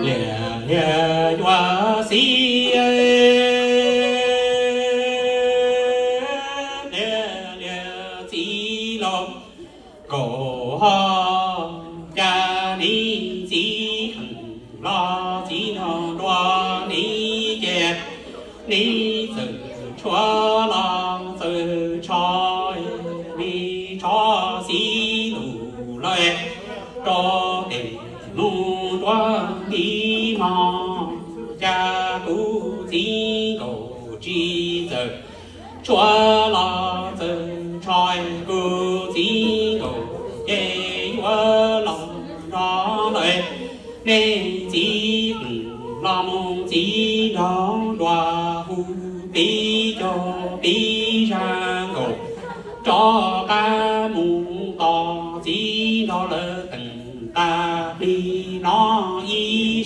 Liaj liaj yuav xib, liaj liaj txiv laus, kaum ho cas neb txiv heev los txiv nrog nruas neb ces neb txawm tshuav los txawm tsho, neb tsho xib lus lawm rau tes nub nruab ntiv no. Cas kuv txiv nkaus tsis txawm tshuav los txawm tsho, kuv txiv nkaus ces yuav los nrog lawm. Nej txiv los mus txiv nrog nruas hu peb caug peb zaj nkaus, rov qab mus tos txiv nrog lawv teem tas plig no.